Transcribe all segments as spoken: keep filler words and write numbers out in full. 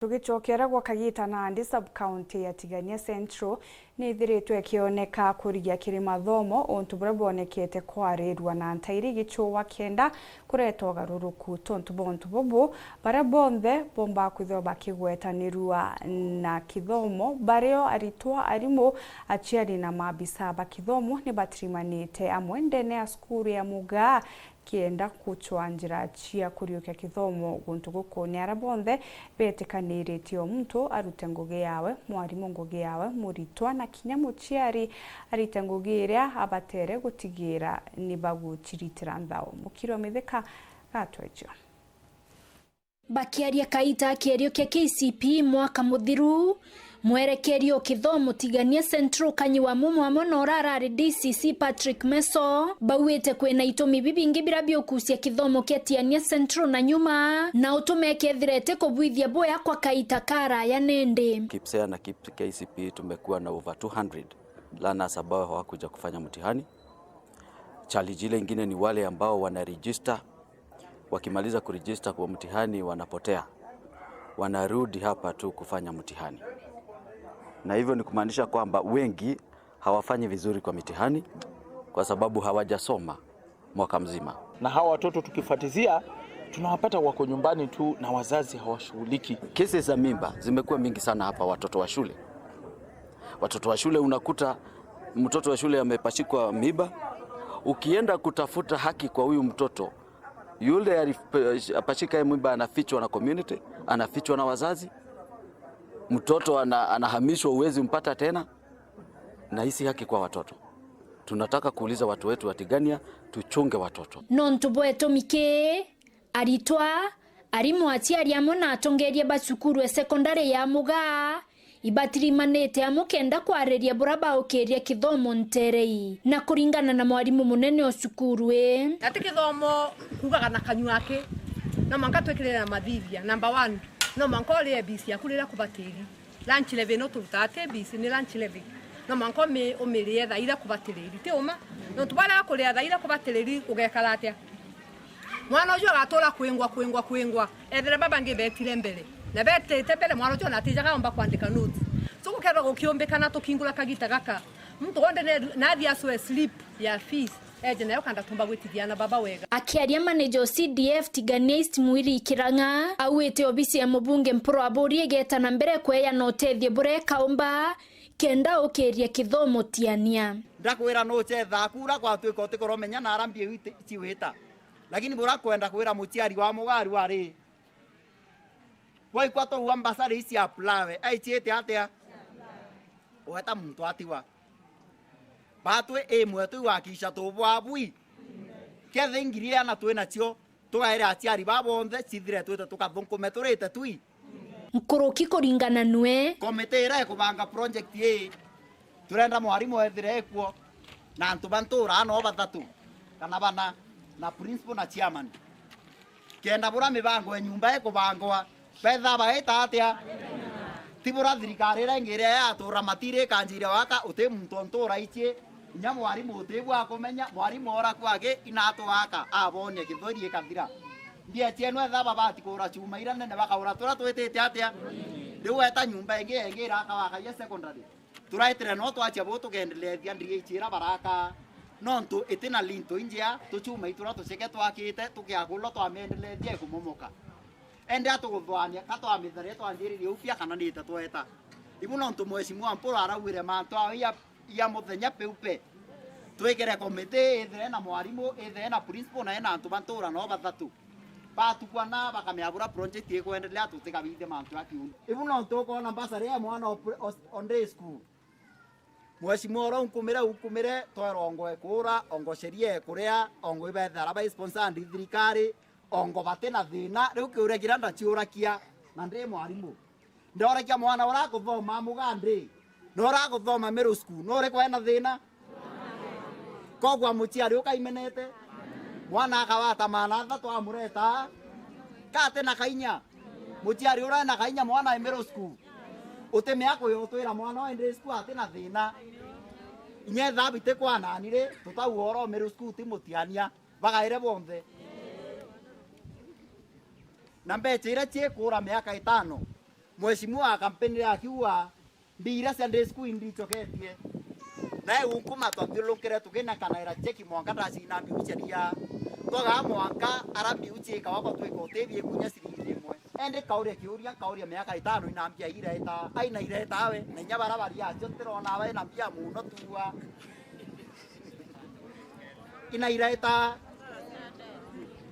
Tugicokera gwa Kagita, nandi sub-county ya Tigania Central niithiritwe ikioneka kurigia kiri mathomo untu buria bwonekete kwarirua na ntairi igichua kenda kureta ugaruruku. Tontu bwa untu bubu, baria bonthe bombaa kwithirwa bakigwetanirua na kithomo, bario aritwa, arimu, aciari na maabisa ba kithomo ni batirimanite amwe ndene ya cukuru ya Mugaa, kienda guchwa njira cia kuriukia kithomo guntu guku. Ni aria bonthe betikaniritie o muntu arute ngugi yawe, mwarimu ngugi yawe, muritwa na kinya muciari arite ngugi iria abatere gutigira ni baguciritira nthao. Mukiri wa Mithika gatwejo. Bakiaria kaita kierio kia K C P mwaka muthiru, mwerekeria o kithomo Tigania Central Kanyi wa Mumo amwe na urarari D C C Patrick Meso, bauite kwina itumi bibingi biria biukucia kithomo kia Tigania Central na nyuma, na utume kethirete kubwithia buya kwa kaita karaya nindi. KIPSEA na K C P tumekuwa na over two hundred learners ambao hawakuja kufanya mtihani. Challenge ile ingine ni wale ambao wana register, wakimaliza kuregister kwa mtihani wanapotea, wanarudi hapa tu kufanya mtihani, na hivyo ni kumaanisha kwamba wengi hawafanyi vizuri kwa mitihani kwa sababu hawajasoma mwaka mzima. Na hawa watoto tukifuatizia, tunawapata wako nyumbani tu na wazazi hawashughuliki. Kesi za mimba zimekuwa mingi sana hapa, watoto wa shule. Watoto wa shule, unakuta mtoto wa shule amepachikwa miba. Ukienda kutafuta haki kwa huyu mtoto, yule alipachika mimba anafichwa na community, anafichwa na wazazi. Mtoto ana-, anahamishwa, huwezi mpata tena. Na hisi haki kwa watoto. Tunataka kuuliza watu wetu wa Tigania, tuchunge watoto. Nontu bwa itumi ki, aritwa, arimu, aciari amwe na atongeria ba cukuru e sekondari ya Mugaa ibatirimanite amwe kenda kwariria buria baukiria kithomo nterei. Na kuringana na mwarimu munene o cukuru ii, na ti kithomo kuugaga na kanyua aki, no mwanka twikirire na mathithia. Number one, no mwanka urie bisi yaku riria kubatiri. Lunch levy no turutaga ati bisi ni lunch levy. No mwanka umi-, umirie thaa iria kubatiriri. Ti uma? Nontu baria kuria thaa iria kubatiriri, ugekara atia? Mwana uju agatura kwingwa, kwingwa, kwingwa. Ethire babangi betire mbere. Na betite mbere, mwana uju ona atijaga omba kwandika notes. So, gukethirwa gukiumbikana tukingura kagita gaka, muntu wonthe ne-, nathi acwe slip ya fees, eje nayo kanda tumba gwitithia na baba wega. Akiaria manager o C D F Tigania East Mwiri Kirang'a, auite obisi ya mubunge Mpuru Aburi igeta na mbere kweya na utethio buria ikaumba kenda ukiria kithomo Tigania. Ndakwira nuchethaa kura gwatuika utikoromenya na arambi iu iti-, ciwita. Lakini burakwenda kwira muciari wa Mugaa ari, waikwatua bumbasari ici aplawe, aiciite atia? Weta muntu atiwa. Batwi imwe twiwakisha tubwabwi. Kethe ingiri ana twinacio, tugaire aciari ba bonthe, cithire twite tukathunkume turite twi. Nkuruki kuringana nwe. Komiti iria ikubanga project ii, turenda mwarimu ethire ekuo, na antu ba ntura no bathatu kana bana, na principal na chairman. Kenda buria mibango ya nyumba ikubangwa, betha baita atia? Ti buria thirikari iria ingi iria yatura matiri ikanjiria waka, uti muntu o ntura ici, inya mwarimu uti bwa kumenya, mwarimu ora kwake, ina atwaka, abonia kithweri ikathira. Mbia cienu etha babati kura chuma iria nene, bakaura turia twitite atia? Riu weta nyumba ingi, ingi iraka waka ya secondary. Turaitire no twachia bu tukendelethia ndiriichi ira baraka, nontu iti na linto injea, tuchuma ituria tucheke twakite, tukiagulwa twamiendelethia ikumomoka. Ende atuguthwania, ka twamitharia twanjiririe upya kana nite tweta. Ibu nontu Mheshimiwa Mpuru araugire mantu ao ya, ya muthenya peupe. Twikire komiti, ithire na mwarimu, ithire na principal, na ena antu ba ntura no bathatu. Batukwana, bakamea bura project ikwendelea, tutikabithie mantu ya kiundu. Ibu nontu ukona mbasari ya mwana o pre-, o, o day school. Mheshimiwa uria unkumire, unkumire, twerwa ongo ekura, ongo sheria ekuria, ongo ibethera ba sponsored ni thirikari, ongo bati na thina. Riu kiuria kiria ndaciurakia, na ndi mwarimu, ndorakia mwana uria akuthoma Mugandi, na uria akuthoma Middle School, nuriku ena thina? Kogwa muciari ukaimenete, mwana akawata maana athatu amureta, ka ati na kainya? Muciari uria ena kainya mwana e Middle School, utimea kuyotwira mwana wa Middle School ati na thina. Inya etha biti kwanani ri, tutau oro Middle School ti mutiania, bagaire bonthe. Na mbecha iria ciikura miaka itano, Mheshimiwa akampeni akiuga, mbia iria cia day school indicoketie. Nae unkuma twathiurukire tuginekanaira cheki mwanka ndacina mbiu cia ria. Twagaa mwanka ara mbiu ciika wakwa twika utithie kunya ciringi imwe. Endi kauria kiuria, nkauria miaka itano ina mbia ireta, aina ireta we, na inya bara baria acio ntirona baina mbia muno tuwa. Ina ireta.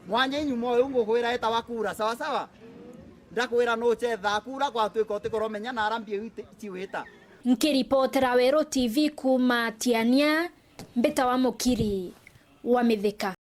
Mwanya inyuma uyu ngukwira eta wa kura, sawa sawa? Ndakwira nuchetha kura gwatwika utikoromenya na ara mbia iu iti-, ciwita. Nkiripotera Weru T V kuuma Tiania, mbita wa Mukiri wa Mithika.